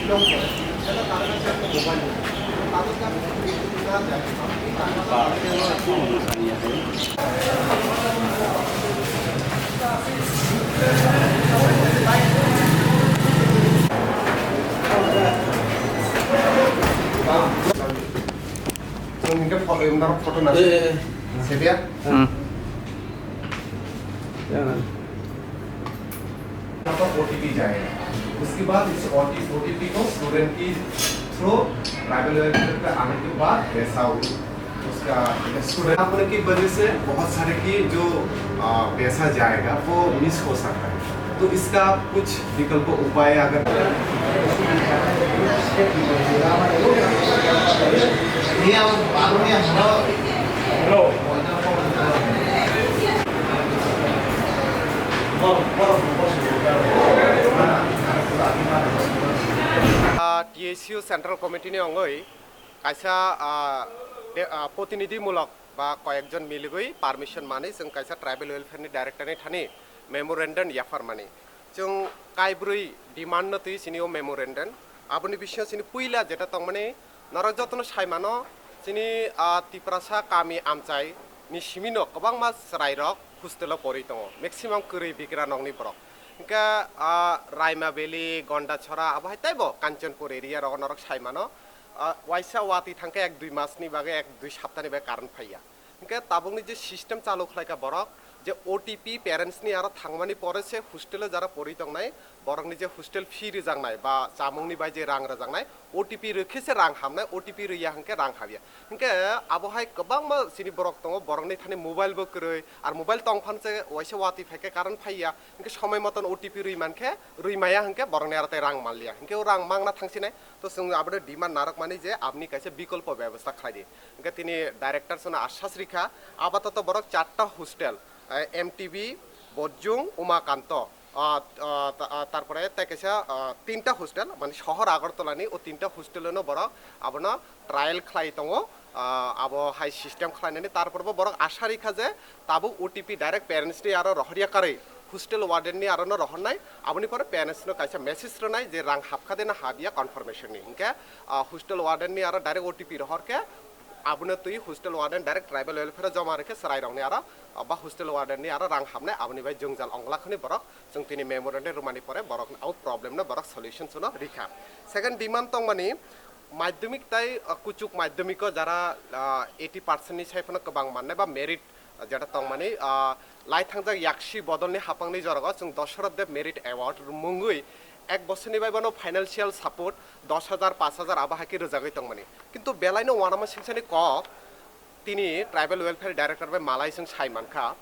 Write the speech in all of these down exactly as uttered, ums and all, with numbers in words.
Ang hingke photo, norok photo na. Eh, eh, eh. Sedia? Hmm. Jangan. यहाँ पर ओटीपी जाएगा, उसके बाद इस ओटीपी को स्टूडेंट की थ्रू ट्राइबल वेलफेयर पे आने के बाद पैसा उसका स्टूडेंट होने की वजह से बहुत सारे की जो, आ, पैसा जाएगा वो मिस हो सकता है। तो इसका आप कुछ विकल्प उपाय अगर Ah, T S U Central Committee ni ongoi kaisa, ah, de-, ah, protinidhimulok ba koyekjon miligwi permission manwi chwng kaisa tribal welfare ni director ni thani memorandum yapharmani. Chwng kaibrwi demand no twi chini o memorandum. Aboni bisingo chini puila jeta tongmani norok jotono saimano chini, ah, Tiprasa kami amchai ni simino kwbangma chwrairok hostel o porwi tongo. Maximum kwrwi bigra nokni borok. Hingke, ah, Raima Valley, Gondachora, abo hai teibo Kanchanpur area rogo norok saimano. Ah, waisa watwi thangkhe ek dui masni bagwi, ek dui saptani bagwi current phaiya. Hingke tabukni je system chalu khlaika borok, je O T P parents ni aro thangmani pore se hostel o jara porwi tongnai, borokni je hostel fee rwjaknai ba chamungni bai je rang rwjaknai, O T P rwkhe se rang hamnai, O T P rwya hingke rang habya. Hingke abo hai kwbangma chini borok tongo, borokni thani mobile bo kwrwi, ar mobile tong phan se waisa watwi phaikhe current phaiya, hingke somoi moton O T P rwi mankhe, rwi maya hingke borokni aro tei rang manliya. Hingke o rang mangna thangsinai, to chwng abono demand narwkmani je aboni kaisa bikolpo bebostha khlai di. Hingke tini director sono asas rikha, apatoto borok charta hostel, eh, M T B, Bojjung, Umakanto, ah, ah, ta-, ah, tarpore tei kaisa, ah, tinta hostel, mane sohor Agartala ni o tinta hostel no borok abono trial khlai tongo, ah, abo hai system khlainani, tarpore bo borok asha rikha je tabuk O T P direct parents ni aro rohorya karwi hostel warden ni aro no rohornai, aboni pore parents no kaisa message rwnai je rang hapkha de na habya confirmation ni, hinkhe, ah, hostel warden ni aro direct O T P rohor khe abono twi hostel warden direct tribal welfare joma rikhe chwrairokni aro, ah, ba hostel warden ni aro rang hamnai, aboni bai jwngjal onglakhani borok chwng tini memorandum rwmani pore borok o problem no borok solution sono rikha. Second demand tongmani madhyamik tai, ah, kuchuk madhyamiko jara, ah, eighty percent ni sai phano kwbang mannai ba merit, ah, jeta tongmani, ah, lai thangjak yaksi bodolni hapangni jorao chwng Dosoroth Deb Merit Award mungwi ek bosorni bai bono financial support dos hajar, paanch hajar abo hai khe rwjagwi tongmani. Kintu belaino uanama singsani kok tini Tribal Welfare Director bai malai chwng sai mankha.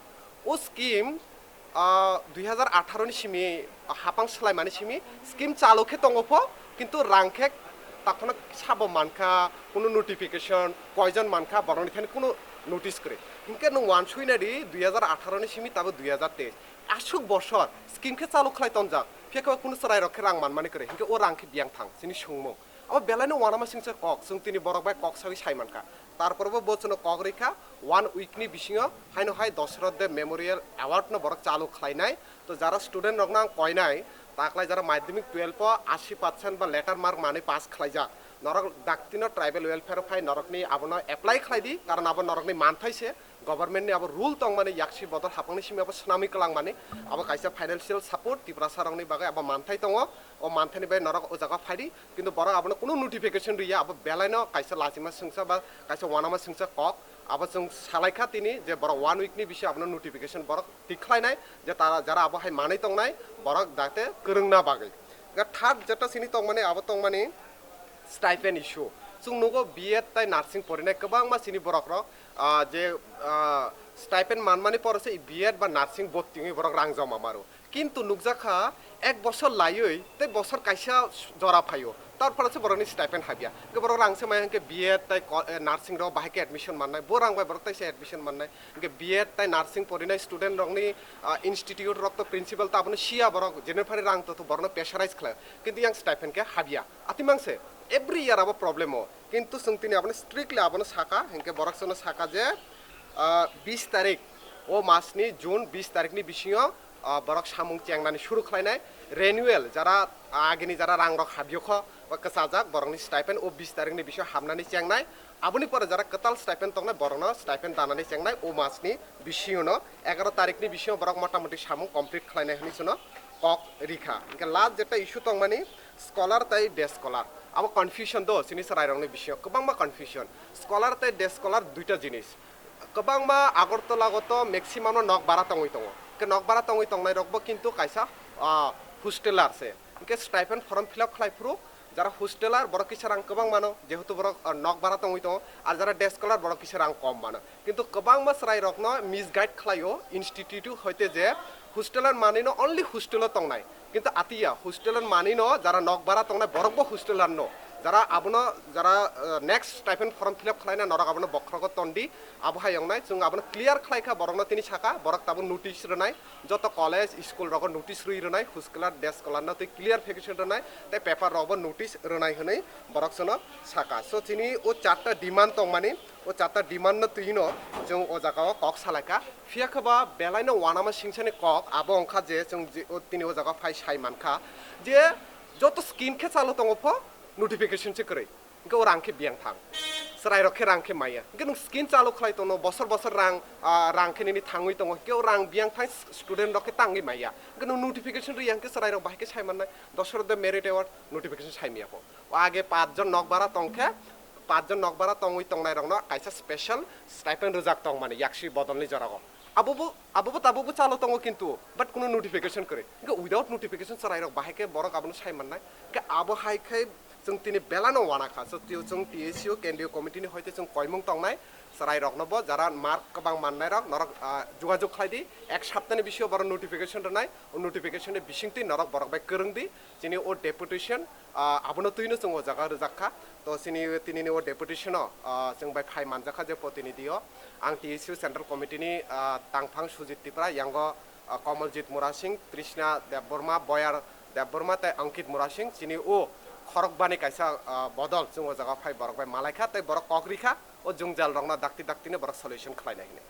O scheme, ah, dui hajar atharo ni simi, ah, hapang swlaimani simi scheme chalu khe tongo pho, kintu rang khe takhwno sabo mankha, kunu notification koijon mankha, borokni thani kunu notice kwrwi. Hinkhe nwng uansuknai di, dui hajar atharo ni simi tabuk dui hajar teis. Aswk bosor scheme khe chalu khlai tonjak, phiya khe kunu chwrairok khe rang manmani kwrwi, hinkhe o rang khe biyang thang, chini swngmung. Abo belaino uanama singcha kok, chwng tini borok bai kok sawi sai mankha. Tarpore bo bochwno kok rikha, one week ni bisingo haino hai Dosoroth Deb Memorial Award no borok chalu khlainai. To jara student rokno ang koinai, taklai jara madhyamik twelve o ashi percent ba letter mark manwi pass khlaijak, norok daktino tribal welfare o phai norokni abono apply khlai di, karon abo norokni manthai se, government ni abo rule tongmani yaksi bodol hapangni simi abo swnamwi kwlangmani, abo kaisa financial support Tiprasa rokni bagwi abo manthai tongo, o manthaini bai norok o jaga phai di. Kintu borok abono kunu notification riya, abo belaino kaisa lachima singcha ba kaisa uanama singcha kok. Abo chwng salaikha tini je borok one week ni bisi abono notification borok tik khlainai je tara, jara abo hai manwi tongnai borok date kwrwngna bagwi. Ga third jeta sini tongmani abo tongmani stipend issue. Chwng nugo B Ed tai nursing porinai kwbangma sini borokrok, ah, je, ah, stipend manmani pore se B Ed ba nursing bottingwi borok rang joma maro. Kintu nukjakha, ek bosor laiwi tei bosor kaisa jora phaio, tarphore se borokni stipend habya. Hwnkhe borok rang se maya hwnkhe B Ed tai ko-, eh, nursing rok bahai khe admission mannai, bo rang bai borok taisa admission mannai. Hwnkhe B Ed tai nursing porinai student rokni, ah, institute rok to principal to abono siya, borok jenepari rang to, to borokno pressurize khlaio. Kintu yang stipend khe habya. Atimang se every year abo problem o. Kintu chwng tini abono strictly abono saka, hwnkhe borok chwngno saka je, ah, bis tarik, o masni June bis tarikni bisingo, ah, borok samung chengnani suru khlainai. Renewal, jara agini jara rang rok habyo kho, ba kwchajak, borokni stipend o bis tarikni bisingo habnani chengnai. Aboni pore jara kwtal stipend tongnai, borokno stipend danani chengnai o masni bisingono, egaro tarikni bisingo borok mota moti samung complete khlainai hwnwi chwngno kok rikha. Hwnkhe last jeta issue tongmani scholar tei day scholar, abo confusion do chini chwrairokni bisingo, kwbangma confusion. Scholar tei day scholar duita jinis. Kwbangma Agartala o to maximum no nok bara tongwi tongo. Ke nok bara tongwi tongnai rokbo kintu kaisa, ah, hosteler se. Hwnkhe stipend form fill up khlai phuru jara hosteler borok kisa rang kwbang mano, jehetu borok, ah, nok bara tongwi tongo, ar jara day scholar borok kisa rang kom mano. Kintu kwbangma chwrai rokno misguide khlaio institute hoite je hosteler manwi no only hostel o tongnai. Kintu atiya hosteler manwi no jara nok bara tongnai borok bo hosteler no. Jara abono jara, ah, next stipend form fill up khlaina norok abono bokhrogo tondi. Abo hai wngnai, chwng abono clear khlai kha, borokno tini saka, borok tabuk notice rwnai, joto college, school rogo notice rwi rwnai, hosteler, day scholar no tei clarification rwnai, tei paper rokbo notice rwnai hwnwi borok chwngno saka. So, chini o charta demand tongmani, o charta demand no twi no chwng o jaga o kok salaikha. Phiya khe ba belai no uanama singsani kok, abo wngkha je chwng je, o, tini o jaga phai sai mankha je joto scheme khe chalo tongo pho notification se kwrwi. Hwnkhe o rang khe biyang thang. Chwrai rok khe rang khe maya. Hwnkhe nwng scheme chalo khlai tono, bosor bosor rang, ah, rang khe nini thangwi tongo. Hwnkhe o rang biyang thang student rok khe tangwi maya. Hwnkhe nwng notification rwya hwnkhe chwrai rok bahai khe sai mannai. Dosoro de merit award notification sai maya pho. O age pach jon nok bara tong khe, pach jon nok bara tongwi tongnai rokno kaisa special stipend rwjak tong mani yaksi bodolni jorao. Abo bo, abo bo tabuk bo chalo tongo kintu, but kuno notification kwrwi. Hwnkhe without notification chwrai rok bahai khe borok abono sai mannai. Hwnkhe abo hai khe chwng tini belano uana kha. So, tio chwng T S U kendriyo committee ni hoite chwng koimung tongnai. Chwrai rokno bo jara mark kwbang mannai rok norok, ah, jogajog khlai di. Ek saptani bisingo borok notification rwnai. O notification ni bisingtwi norok borok bai kwrwng di. Chini o deputation, ah, abono twino chwng o jaga rwjak kha. To chini, tinini o deputation o, ah, chwng bai phai manjak kha je protinidhi o. Ang T S U Central Committee ni, ah, tangphang Sujit Tripura, yango, ah, Komoljit Murasing, Trishna Debbarma, Boyar Debbarma tei Ankit Murasing, chini o khorokbani kaisa, ah, bodol chwng o jaga phai borok bai malai kha tei borok kok ri kha, o jwngjal rokno dakti dakti no borok solution khlai nai hwnwi.